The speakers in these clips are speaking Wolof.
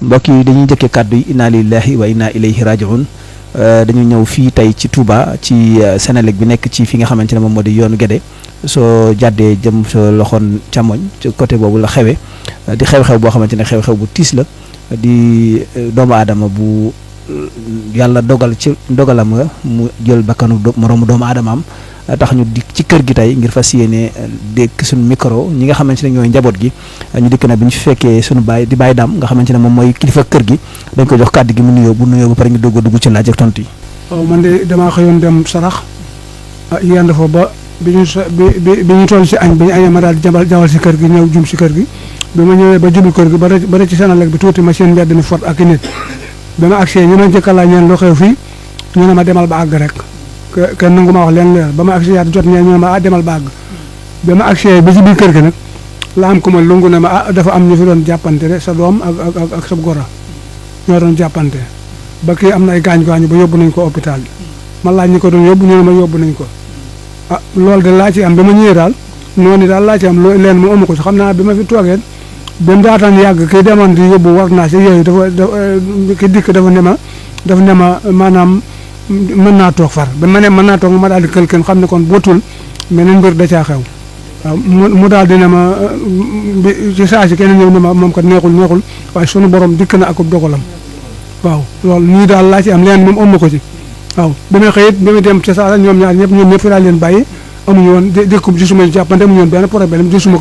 mbokk yi dañuy njëkkee kàddu yi inna lillahi wa inna ilayhi raji'un dañu ñëw fii tey ci Touba ci Sénélec bi nekk ci fi nga xamante ne moom moo di yoonu Guédé soo jàddee jëm sa loxoon càmmoñ ci côté boobu la xewe di xew-xew boo xamante ne xew-xew bu tiis la di doomu aadama bu yàlla dogal ci ndogalam nga mu jël bakkanu moroomu doomu aadamaam tax ñu dikk ci kër gi tey ngir fas yéene dégg suñu micro ñi nga xamante ne ñooy njaboot gi ñu dikk na bi ñu fi fekkee suñu baay di Baye Dame nga xamante ne moom mooy kilifa kër gi dañ ko jox kàddu gi mu nuyoo bu nuyoo ba pare ñu dugg ci laaj ak tontu yi. waaw man de damaa xëyoon dem sarax yéen fa ba bi ñu toll si añ bi ñu añee ma daal di jawal si kër gi ñëw jum si kër gi bi ma ñëwee ba jublu kër gi ba ci Sénélec bi tuuti ma seen mbedd mi fot ak i nit ba ma agsee ñu ma njëkka laa ñeen loo xew fii ñu ne ma demal ba àgg rek kenn nangu ma wax leen leer ba ma agsee yaat jot ñeen ñu ne ma demal ba àgg ba ma agsee ba si biir kër gi nag la am ku ma lungu ne ma dafa am ñu fi doon jàppante de sa doom ak sa gora ñoo doon jàppante ba kii am na ay gaañ-gaañu ba yóbbu nañ ko hôpital bi ma laaj ñi ko doon yóbbu ñu ne ma yóbbu nañ ko loolu de laa ci am ba ma ñëwee daal noonu daal laa ci am loolu leen mu amu ko si xam naa bi ma fi toogee ba mu daataan yàgg kii demoon di yóbbu war naa si yooyu ki dikk dafa ne ma maanaam mën naa toog far ba ma ne mën naa toog ma daal di kël kenn xam ne kon bootul meneen mbir da caa xew waaw mu daal di ne ma ci saa si keneen ñëw ne ma moom kat neexul waaye sunu borom dikk na akub dogalam waaw loolu nii daal laa ci am leen moom amu ko ci waaw bi may xëyit bi may dem ci saa ñoom ñëpp fi daal leen bàyyi amuñu woon dëkkum gisuma jàppante amuñu woon benn problème gisuma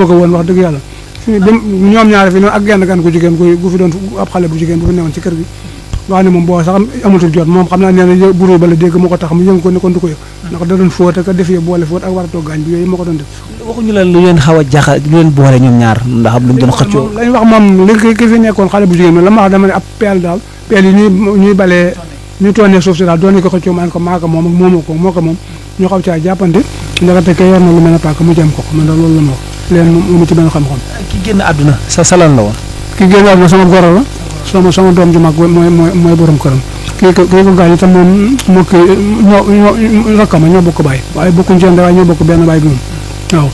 ko woon wax dëgg yàlla ñoom ñaar fi noonu ak genn gan gu jigéen gu fi doon ab xale bu jigéen bu fi newoon ci kër gi wax ne moom boo sax amatul jot moom xam naa nee na buru ba la dégg moo ko tax mu yëngu ko ne kon du ko yëg ndax da doon fóot ak def boole fóot ak war a toog gaañ bi yooyu moo ko doon def waxuñu la lu leen xaw a jaxa lu leen boole ñoom ñaar ndax am lu ñu doon xëccoo lañ wax moom li ki fi nekkoon xale bu jigéen bi la ma wax dama ne ab peel daal peel yi ñuy balee ñu toonee suuf si daal doon ko xëccoo maan ko maa ko moom ak moo ko moom ñu xaw caa jàppante ndaxte kay yor na lu mel ne paaka mu jëm ko man daal loolu la ma wax leen mu ci benn xam-xam ki génn àdduna sa salan la woon ki génn àdduna sama goro la sama doom ju mag mooy borom këram kii ko gaañ itam moom moo kii ñoo rakkama ñoo bokk baay waaye bokkuñ seen waaye ñoo bokk benn baay bi moom waaw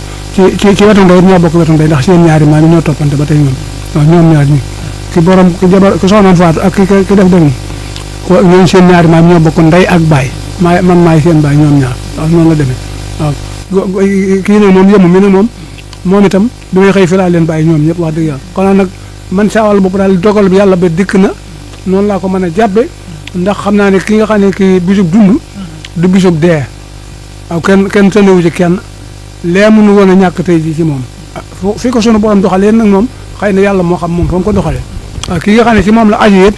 ci wetu ndey ñoo bokk wetu ndey ndax seen ñaari maam yi ñoo toppante ba tey ñoom waaw ñoom ñaar ñi ki borom ki jabar ki soxnaam faatu ak ki def dëgg ñoom seen ñaari maam ñoo bokk ndey ak baay man maay seen baay ñoom ñaar waaw noonu la demee waaw kii ne moom yëmu mi ne moom itam bi may xëy fi laa leen bàyyi ñoom ñëpp wax dëgg yàlla kon nag man saa wàll bopp daal dogal bi yàlla ba dikk na noonu laa ko mën a jàppe ndax xam naa ne ki nga xam ne kii bisub dund du bisub dee waaw kenn tëndewu ci kenn lee mënu woon a ñàkk tey ji ci moom fi ko sunu borom doxalee nag moom xëy na yàlla moo xam moom fa mu ko doxalee waaw ki nga xam ne ci moom la aju it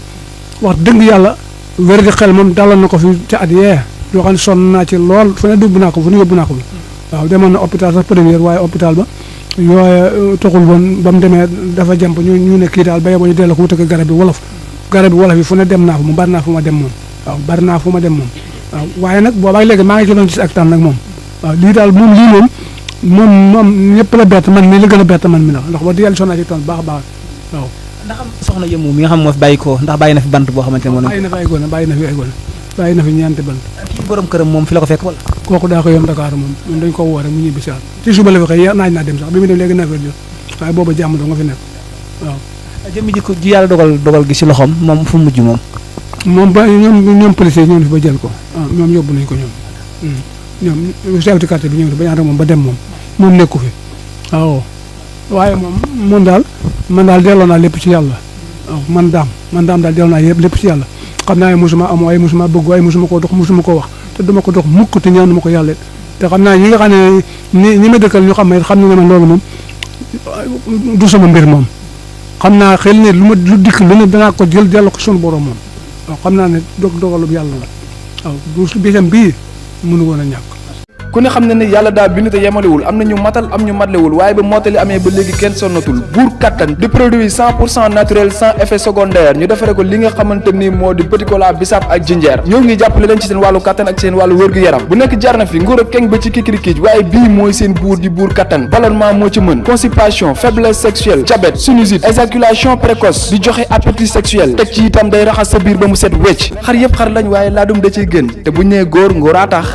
wax dëgg yàlla wér di xel moom dalal na ko fi ci at yee yoo xam ne sonn naa ci lool fu ne dugg naa ko fu ne yóbbu naa ko waaw demoon na hôpital sax première waaye hôpital ba yooye taxul woon ba mu demee dafa jàmp ñu ne kii daal ba yeboo ñu delloo ko wutal garab bi wolof yi fu ne dem naa fa mu bari naa fu ma dem moom waaw bari naa fu ma dem moom waaw waaye nag boobaag léegi maa ngi ci doon gis ak tan nag moom waaw lii daal moom ñëpp la bett man mii la gën a bett man mi la ndax ba di yàlla sonnaa ci tan baax a baax waaw ndax soxna Yëmu mi nga xam moo fi bàyyi ko ndax bàyyi na fi bant boo xamante ne moo bàyyi na fi ay gone bàyyi na fi ñeenti bant kii borom këram moom fi la ko fekk wala kooku daa ko yoon Dakar moom dañ ko woo rek mu ñibbi si waat ci suba la fi xëy naaj naa dem sax bi mu dem léegi 9 heures jot waaye booba jàmm doo nga fi nekk waaw jëmmi ji yàlla dogal gi si loxoom moom fu mujj moom ba ñoom policier ñoom fi ba jël ko waaw ñoom yóbbu nañ ko ñoom chef de quartier bi ñëw fi ba ñaata moom ba dem moom nekku fi waaw waaye moom daal man daal delloo naa lépp ci yàlla waaw man daam daal delloo naa lépp ci yàlla xam naa ne mosuma am waaye mosuma bëgg waaye mosuma koo dox mosuma koo wax te duma ko dox mukk te ñaanu ma ko yàlla te xam naa ñi nga xam ne ñi ma dëkkal ñu xam ne xam ne man loolu moom du sama mbir moom xam naa xel ne lu dikk lu ne danaa ko jël delloo ko sunu borom moom waaw xam naa ne dogalub yàlla la waaw du bisam bii mënu woon a ñàkk ku ne xam ne ne yàlla daa bind te yemalewul am na ñu matal am ñu matlewul waaye ba mottali amee ba léegi kenn sonnatul buur kattan di produit 100% naturel sans effet secondaire ñu defare ko li nga xamante ni moo di petit cola bisaab ak jinjeer ñoo ngi jàppale leen ci seen wàllu kattan ak seen wàllu wërgu-yaram bu nekk jarna fi nguur ak keng ba ci kikirikiij waaye bii mooy seen buur di buur kattan ballonnement moo ci mën constipation faiblesse sexuelle diabète sinusite éjaculation précoce di joxe appétit sexuel teg ci itam day raxas sa biir ba mu set wecc xar yëpp xar lañ waaye laadum da ciy gën te bu ñu nee góor ngóoraa tax